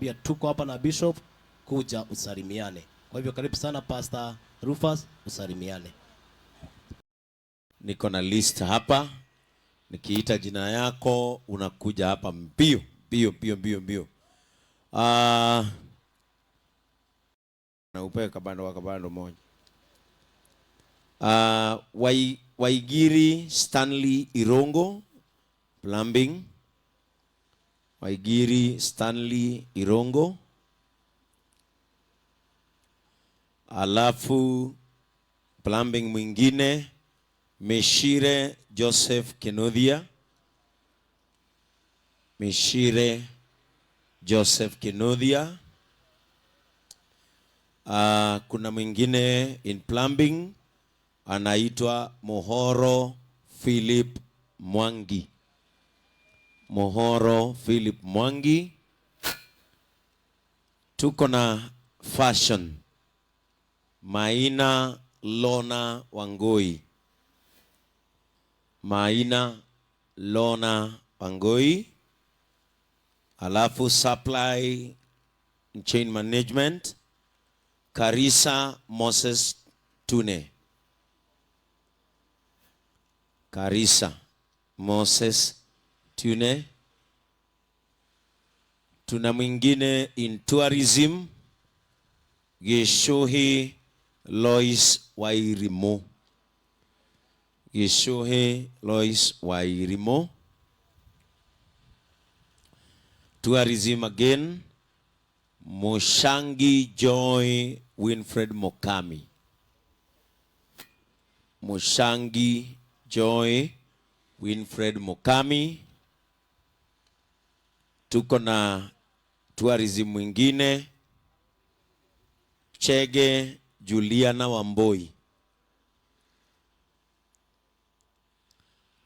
Tunakuambia tuko hapa na Bishop, kuja usalimiane. Kwa hivyo karibu sana Pastor Rufus, usalimiane. Niko na list hapa, nikiita jina yako unakuja hapa mbio mbio mbio mbio mbio. Na upewe kabando wa kabando moja. Waigiri Stanley Irongo Plumbing. Waigiri Stanley Irongo. Alafu plumbing mwingine Mishire Joseph Kinuthia. Mishire Joseph Kinuthia. Kuna mwingine in plumbing anaitwa Mohoro Philip Mwangi. Mohoro Philip Mwangi. Tuko na fashion Maina Lona Wangoi. Maina Lona Wangoi. Alafu supply chain management Karisa Moses Tune. Karisa Moses Tune. Tuna mwingine in tourism Gishuhi Lois Wairimo. Gishuhi Lois Wairimo. Tourism again, Mushangi Joy Winfred Mokami. Mushangi Joy Winfred Mokami. Tuko na tourism mwingine Chege Juliana Wamboi.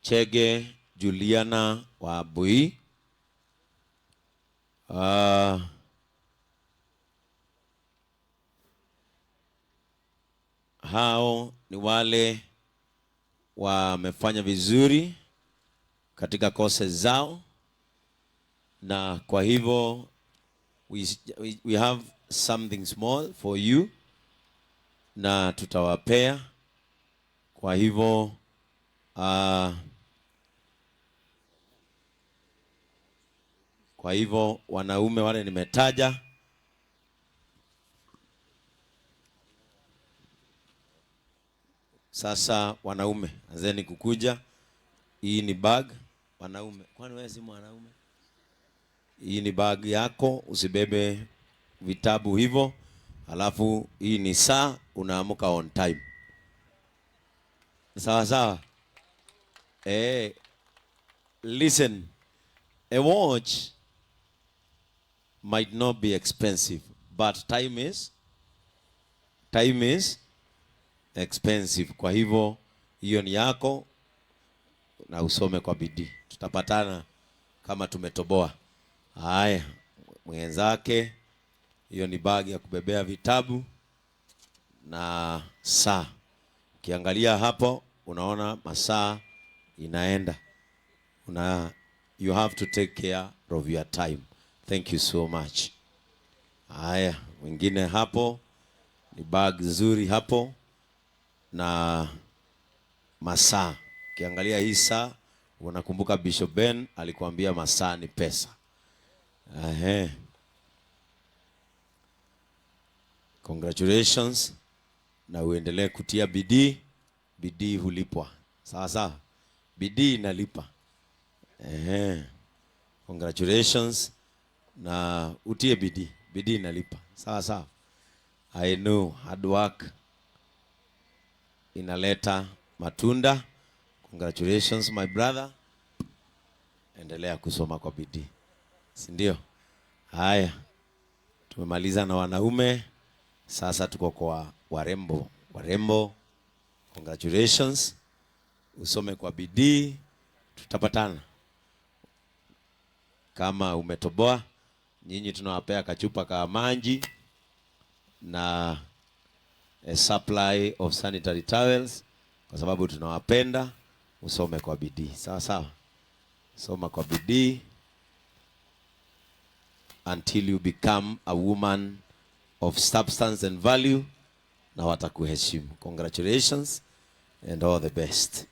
Chege Juliana Wamboi. Hao ni wale wamefanya vizuri katika courses zao, na kwa hivyo we have something small for you na tutawapea. Kwa hivyo wanaume wale nimetaja, sasa wanaume anzeni kukuja. Hii ni bag wanaume, kwani wewe si mwanaume? Hii ni bag yako, usibebe vitabu hivyo. Alafu hii ni saa, unaamka on time. Sawa sawa. Listen, a watch might not be expensive, but time is expensive. Kwa hivyo hiyo ni yako na usome kwa bidii. Tutapatana kama tumetoboa. Haya, mwenzake, hiyo ni bag ya kubebea vitabu na saa. Ukiangalia hapo unaona masaa inaenda. You have to take care of your time. Thank you so much. Haya, mwingine hapo ni bag nzuri hapo na masaa. Ukiangalia hii saa unakumbuka Bishop Ben alikuambia masaa ni pesa. Ehe. Congratulations na uendelee kutia bidii. Bidii hulipwa. Sawa sawa. Bidii inalipa. Ehe. Congratulations na utie bidii. Bidii inalipa. Sawa sawa. I know hard work inaleta matunda. Congratulations my brother. Endelea kusoma kwa bidii. Si ndio? Haya. Tumemaliza na wanaume. Sasa tuko kwa warembo. Warembo, congratulations. Usome kwa bidii. Tutapatana. Kama umetoboa, nyinyi tunawapea kachupa ka maji na a supply of sanitary towels kwa sababu tunawapenda. Usome kwa bidii. Sawa sawa. Soma kwa bidii. until you become a woman of substance and value, na watakuheshimu. Congratulations and all the best.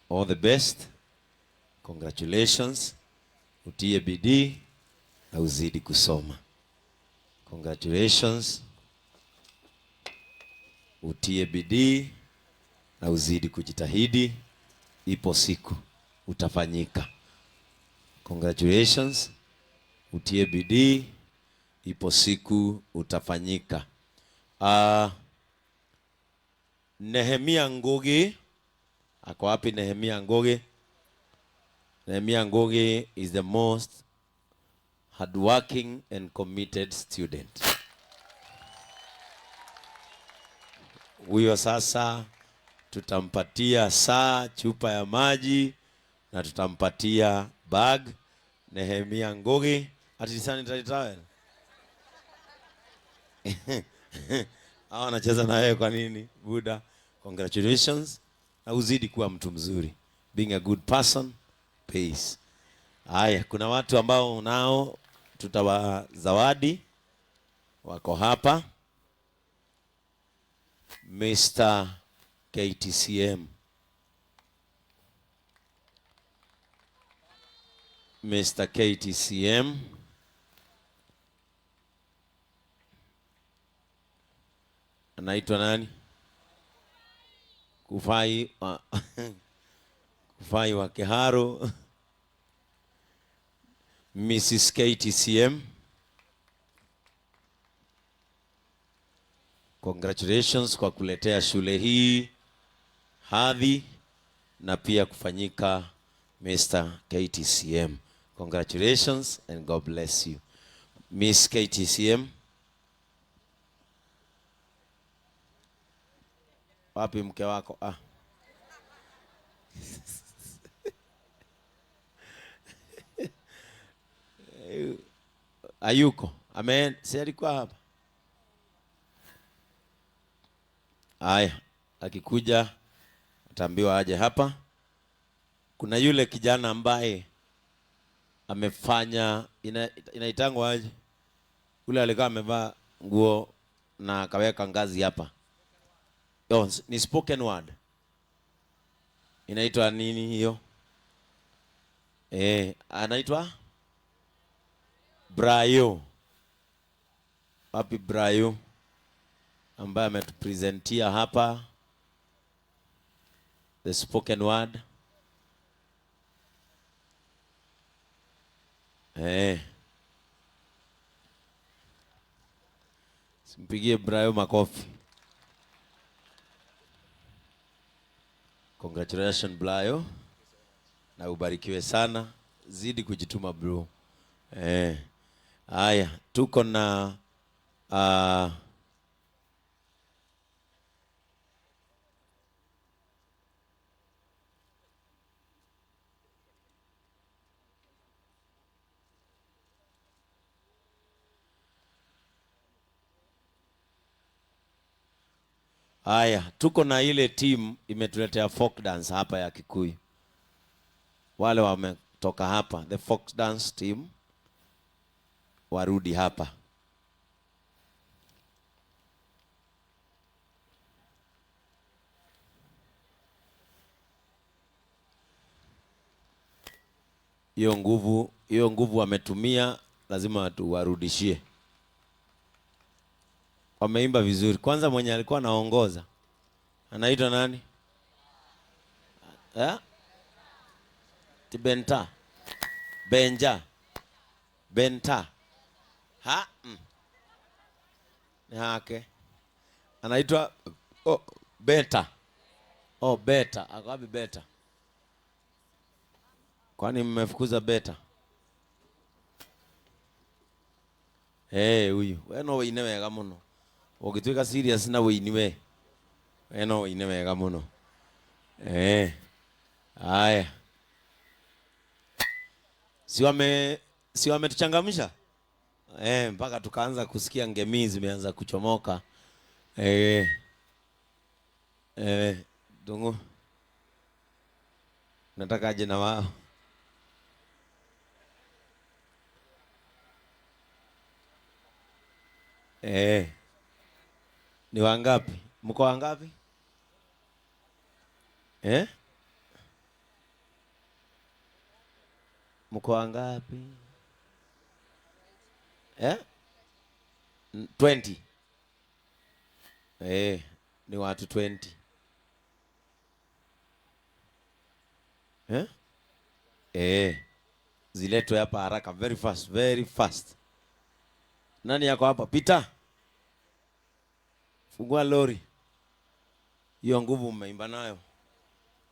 All the best. Congratulations. Utie bidii na uzidi kusoma. Congratulations. Utie bidii na uzidi kujitahidi. Ipo siku utafanyika. Congratulations. Utie bidii, ipo siku utafanyika. Nehemia Ngugi. Ako wapi Nehemia Ngugi? Nehemia Ngugi is the most hardworking and committed student. Huyo sasa tutampatia saa, chupa ya maji na tutampatia bag. Nehemia Ngugi, ati sanitary towel. Hawa wanacheza na wewe kwa nini? Buda, congratulations na uzidi kuwa mtu mzuri. Being a good person pays. Haya, kuna watu ambao nao tutawazawadi wako hapa. Mr. KTCM. Mr. KTCM. Anaitwa nani? Kufai wa Kufai wa Kiharu. Mrs. KTCM. Congratulations kwa kuletea shule hii hadhi na pia kufanyika Mr. KTCM. Congratulations and God bless you. Miss KTCM. Wapi mke wako? Ah. Ayuko. Amen. Si alikuwa hapa. Aya, akikuja ataambiwa aje hapa. Kuna yule kijana ambaye amefanya inaitangwa aje? Yule alikuwa amevaa nguo na akaweka ngazi hapa. Oh, ni spoken word. Inaitwa nini hiyo? Anaitwa Brayo. Wapi Brayo? Ambaye ametupresentia hapa the spoken word. Simpigie Brayo makofi. Congratulations Brayo. Na ubarikiwe sana. Zidi kujituma bro. Haya, tuko na haya, tuko na ile team imetuletea folk dance hapa ya Kikuyu. Wale wametoka hapa, the folk dance team warudi hapa. Hiyo nguvu wametumia lazima tuwarudishie. Wameimba vizuri. Kwanza mwenye alikuwa anaongoza anaitwa nani? Tibenta. Benja. Benta. Ha? Ni hake. Anaitwa Beta. Oh, Beta. Ako wapi Beta? Kwani mmefukuza Beta? Huyu. We no wine wega muno. Ũngĩtuĩka serious na wĩini we. We no wĩine wega mũno. Haya. Si wametuchangamsha? Mpaka tukaanza kusikia ngemi zimeanza kuchomoka. Dungu. Nataka aje na wao. Eh. Ni wangapi? Mko wangapi? Eh? Mko wangapi? Eh? 20. Eh, ni watu 20. Eh? Eh. Ziletwe hapa haraka, very fast, very fast. Nani yako hapa? Peter. Fungua lori. Hiyo nguvu mmeimba nayo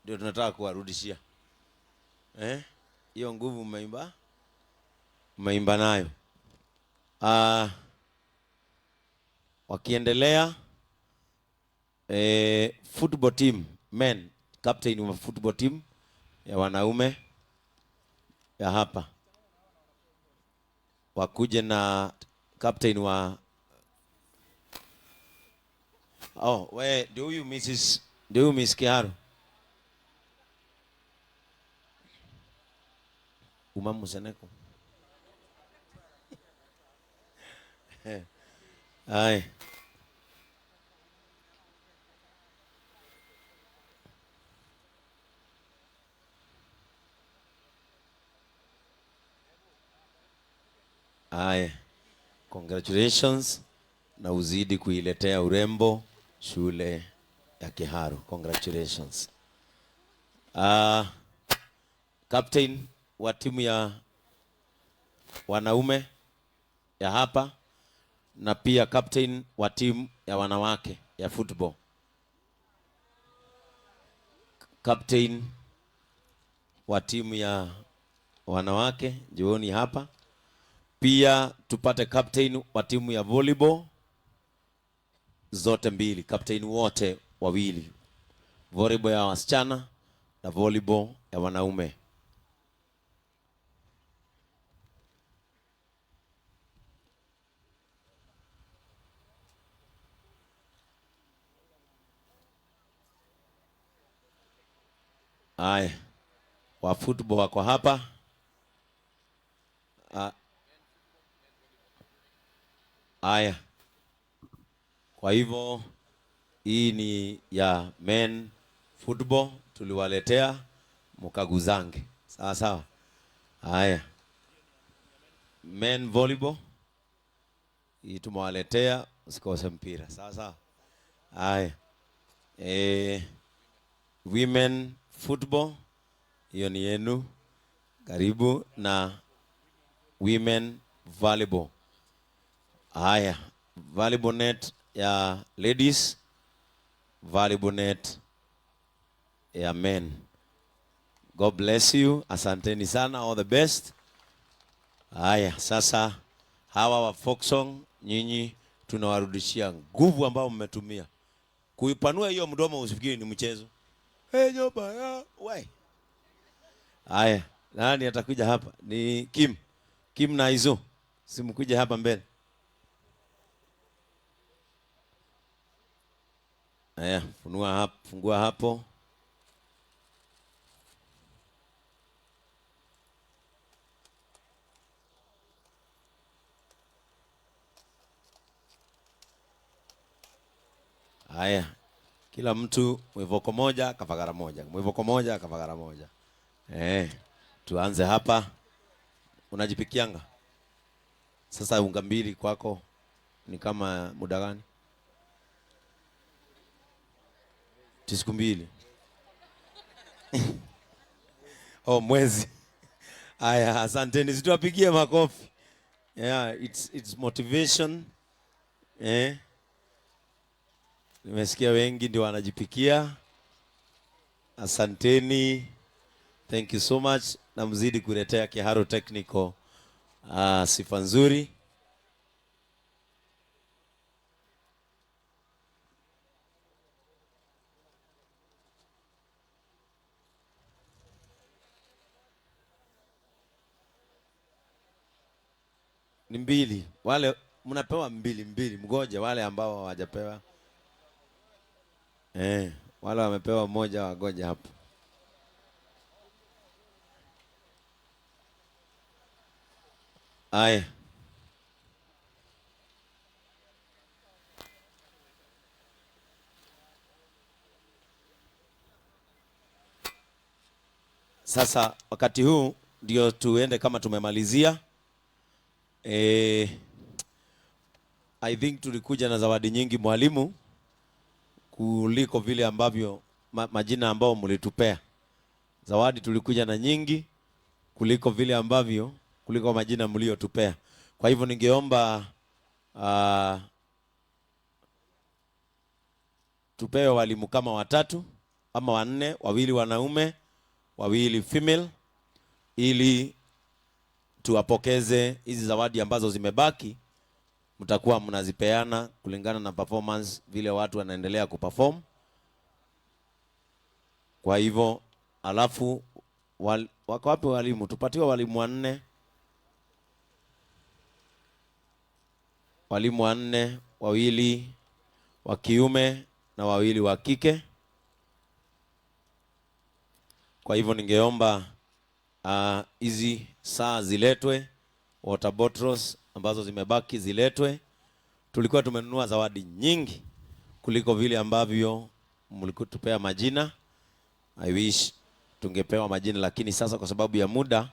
ndio tunataka kuwarudishia. Eh? Hiyo nguvu mmeimba nayo. Wakiendelea, football team men, captain wa football team ya wanaume ya hapa wakuje na captain wa, oh, we ndio huyu Mrs, ndio huyu Miss Kiharu. Umamu Seneko. Ai. Aye. Congratulations na uzidi kuiletea urembo shule ya Kiharu. Congratulations. Captain wa timu ya wanaume ya hapa na pia captain wa timu ya wanawake ya football. Captain wa timu ya wanawake njooni hapa. Pia tupate captain wa timu ya volleyball, zote mbili, captain wote wawili, volleyball ya wasichana na volleyball ya wanaume. Aya, wa football wako hapa. Aya, kwa hivyo hii ni ya men football tuliwaletea mkaguzange. Sawa sawa. Aya, men volleyball hii tumewaletea, usikose mpira. Sawa sawa. Aya, women football hiyo ni yenu, karibu na women volleyball. Haya, volleyball net ya ladies, volleyball net ya men. God bless you. Asanteni sana, all the best. Haya, sasa hawa wa Folksong nyinyi tunawarudishia nguvu ambayo mmetumia. Kuipanua hiyo mdomo usifikiri ni mchezo. Hey, nyoba ya, we. Haya, nani atakuja hapa? Ni Kim. Kim na Izo. Simkuje hapa mbele. Haya, funua hapo, fungua hapo. Haya, kila mtu mwivoko moja, kafagara moja. Mwivoko moja, kafagara moja. Tuanze hapa. Unajipikianga? Sasa unga mbili kwako ni kama muda gani? Siku mbili. Oh, mwezi. Aya, asanteni. Situwapigie makofi. Yeah, it's motivation. Nimesikia wengi ndio wanajipikia. Asanteni. Thank you so much. Na mzidi kuletea Kiharu Technical sifa nzuri. Ni mbili. Wale mnapewa mbili mbili. Mgoje wale ambao hawajapewa. Wale wamepewa moja wagoje hapo. Aya. Sasa wakati huu ndio tuende kama tumemalizia. I think tulikuja na zawadi nyingi mwalimu kuliko vile ambavyo majina ambao mlitupea. Zawadi tulikuja na nyingi kuliko vile ambavyo kuliko majina mliotupea. Kwa hivyo ningeomba tupewe walimu kama watatu ama wanne, wawili wanaume, wawili female, ili tuwapokeze hizi zawadi ambazo zimebaki. Mtakuwa mnazipeana kulingana na performance vile watu wanaendelea kuperform. Kwa hivyo alafu wako wapi walimu? Tupatiwe walimu wanne. Walimu wanne, wawili wa kiume na wawili wa kike. Kwa hivyo ningeomba hizi saa ziletwe, water bottles ambazo zimebaki ziletwe. Tulikuwa tumenunua zawadi nyingi kuliko vile ambavyo mlikutupea majina. I wish tungepewa majina, lakini sasa kwa sababu ya muda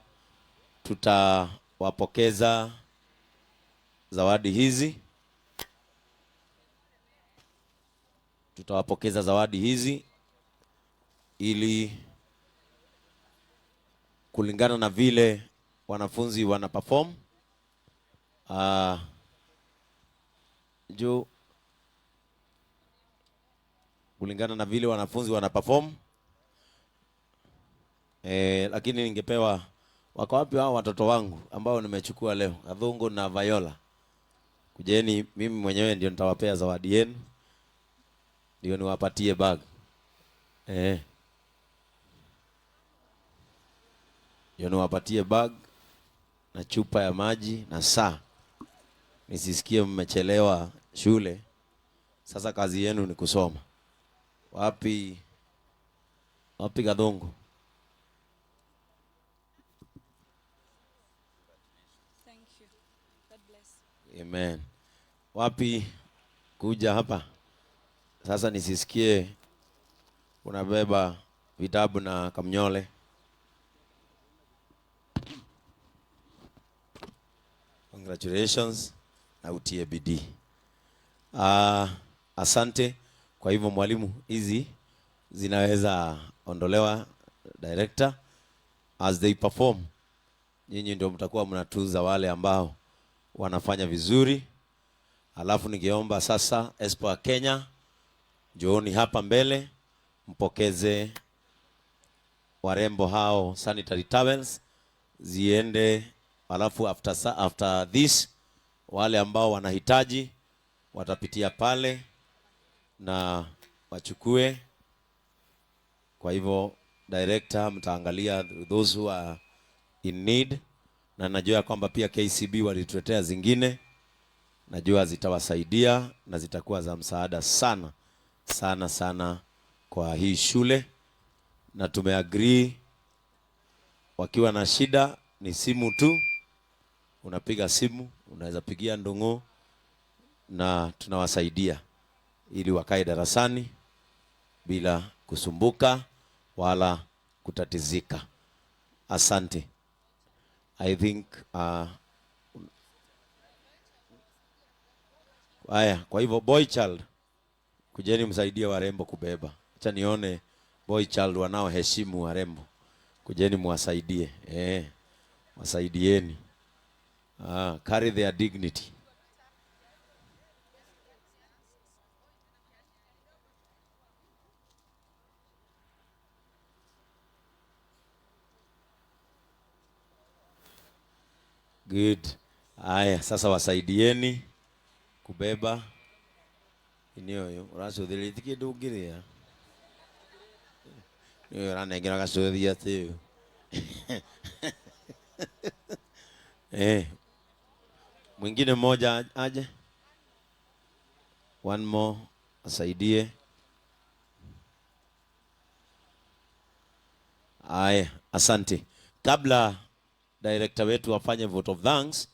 tutawapokeza zawadi hizi. Tutawapokeza zawadi hizi ili kulingana na vile wanafunzi wana perform. Juu kulingana na vile wanafunzi wana perform. Lakini ningepewa, wako wapi hao watoto wangu ambao nimechukua leo, Kadhungu na Viola? Kujeni, mimi mwenyewe ndio nitawapea zawadi yenu, ndio niwapatie bag. Ndio niwapatie bag na chupa ya maji na saa. Nisisikie mmechelewa shule. Sasa kazi yenu ni kusoma. Wapi? Wapi Kadhungu? Thank you. God bless. Amen. Wapi kuja hapa? Sasa nisisikie unabeba vitabu na kamnyole. Congratulations na utie bidii. Asante. Kwa hivyo mwalimu, hizi zinaweza ondolewa, director, as they perform. Nyinyi ndio mtakuwa mnatuza wale ambao wanafanya vizuri. Alafu ningeomba sasa Espoir Kenya, njooni hapa mbele mpokeze warembo hao sanitary towels ziende. Alafu after this wale ambao wanahitaji watapitia pale na wachukue. Kwa hivyo director, mtaangalia those who are in need, na najua kwamba pia KCB walituletea zingine, najua zitawasaidia na zitakuwa za msaada sana sana sana kwa hii shule. Na tumeagree wakiwa na shida ni simu tu, unapiga simu, unaweza pigia Ndung'u na tunawasaidia ili wakae darasani bila kusumbuka wala kutatizika. Asante. I think, haya, kwa hivyo boy child, kujeni msaidie warembo kubeba. Acha nione boy child wanaoheshimu warembo. Kujeni muwasaidie. Wasaidieni. Carry their dignity. Good. Haya, sasa wasaidieni kubeba. Ini uyu uracuthĩrĩtie kĩndũ ũngĩrĩa. Nĩ ũyũ ũranengera gacuthi atĩ ũyũ. Mwingine mmoja aje. One more asaidie. Haya, asante. Kabla director wetu afanye vote of thanks,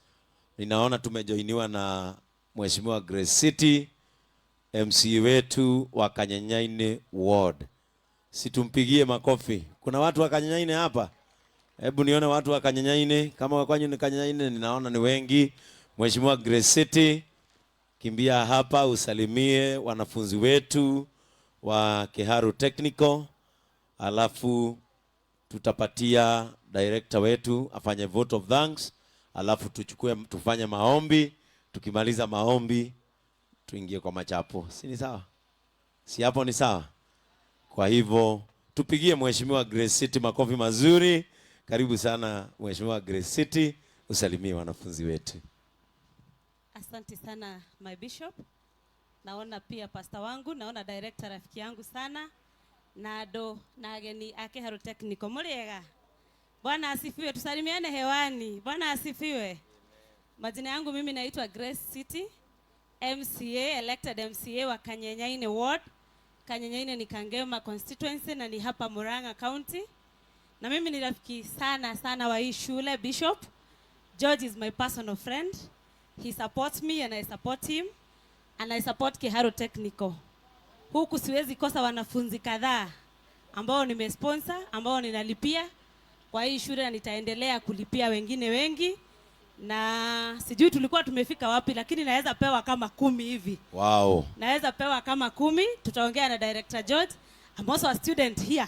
ninaona tumejoiniwa na Mheshimiwa Grace City, MC wetu wa Kanyenyaini Ward. Si tumpigie makofi. Kuna watu wa Kanyenyaine hapa? Hebu nione watu wa Kanyenyaine. Kama wa kwanyu ni Kanyenyaine, ninaona ni wengi. Mheshimiwa Grace City, kimbia hapa usalimie wanafunzi wetu wa Kiharu Technical, alafu tutapatia director wetu afanye vote of thanks, alafu tuchukue tufanye maombi. Tukimaliza maombi tuingie kwa machapo, si ni sawa? Si hapo ni sawa? Kwa hivyo tupigie Mheshimiwa Grace City makofi mazuri. Karibu sana Mheshimiwa Grace City, usalimie wanafunzi wetu. Asante sana, my bishop. Naona pia pastor wangu, naona director rafiki yangu sana na andũ na ageni a Kiharu Technical. Mũrĩega? Bwana asifiwe. Tusalimiane hewani. Bwana asifiwe. Majina yangu mimi naitwa Grace City, MCA, elected MCA wa Kanyenyaine Ward. Kanyenyaine ni Kangema constituency na ni hapa Murang'a County. Na mimi ni rafiki sana sana wa hii shule. Bishop George is my personal friend. He supports me and I support him and I support Kiharu Technical. Huku siwezi kosa wanafunzi kadhaa ambao nimesponsor, ambao ninalipia kwa hii shule na nitaendelea kulipia wengine wengi, na sijui tulikuwa tumefika wapi, lakini naweza pewa kama 10 hivi. Naweza pewa kama 10. Tutaongea na Director George. I'm also a student here.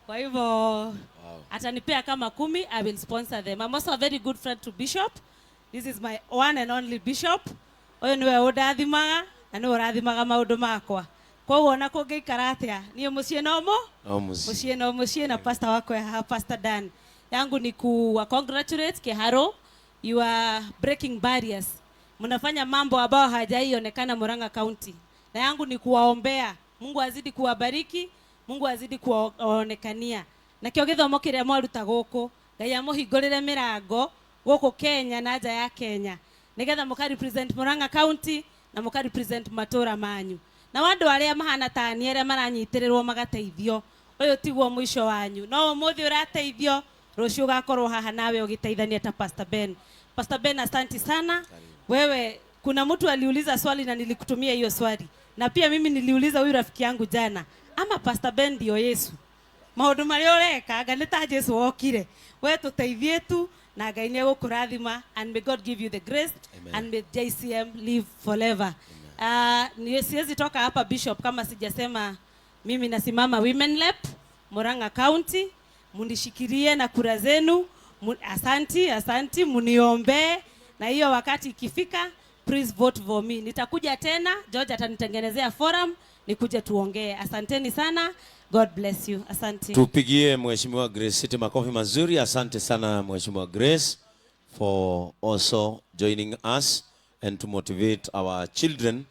Kwa hivyo atanipea kama 10, I will sponsor them. I'm also a very good friend to Bishop. This is my one and only bishop. Ũyũ nĩwe ũndathimaga na nĩwe ũrathimaga maũndũ makwa. Koguo ona kũngĩikara atĩa, niĩ mũciĩ no mũ No mũciĩ. Mũciĩ no mũciĩ na pastor wakwa haha, Pastor Dan. Yangu ni kuwa congratulate Kiharu. You are breaking barriers. Mnafanya mambo ambayo hajaionekana Murang'a County. Na yangu ni kuwaombea. Mungu azidi kuwabariki, Mungu azidi kuwaonekania. Na kĩo gĩthomo kĩrĩa mwaruta gũkũ, Ngai amũhingũrĩre mĩrango gũkũ Kenya na nja ya Kenya. Nĩgetha mũka represent Murang'a County na mũka represent matũra manyu. Na andũ arĩa mahana ta niĩ arĩa maranyitĩrĩrwo magateithio, ũyũ tiguo mũico wanyu. No ũmũthĩ ũrateithio, rũciũ ũgakorwo haha nawe ũgĩteithania ta Pastor Ben. Pastor Ben, asanti sana. Wewe, kuna mtu aliuliza swali na nilikutumia hiyo swali. Na pia mimi niliuliza huyu rafiki yangu jana, ama Pastor Ben ndio Yesu? Maũndũ marĩa ũreka anga nĩ ta Jesu wokire. We tũteithie tu na Ngai nĩ egũkũrathima, and may God give you the grace. Amen. And may JCM live forever. Siwezi toka hapa, Bishop, kama sijasema mimi nasimama Women Rep Murang'a County. Munishikirie na kura zenu. Asanti, asanti, muniombee na hiyo wakati ikifika, please vote for me. Nitakuja tena, George atanitengenezea forum nikuje tuongee. Asanteni sana. God bless you. Asante. Tupigie Mheshimiwa Grace City makofi mazuri. Asante sana, Mheshimiwa Grace, for also joining us and to motivate our children.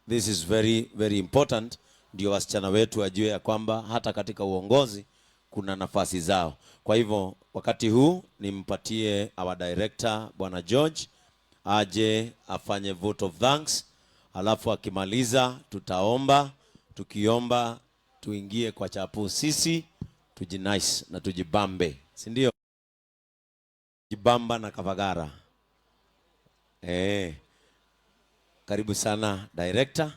This is very very important, ndio wasichana wetu wajue ya kwamba hata katika uongozi kuna nafasi zao. Kwa hivyo wakati huu nimpatie our director, Bwana George, aje afanye vote of thanks, alafu akimaliza tutaomba. Tukiomba tuingie kwa chapo sisi tujinice na tujibambe, si ndio? Jibamba na kavagara. Karibu sana, director.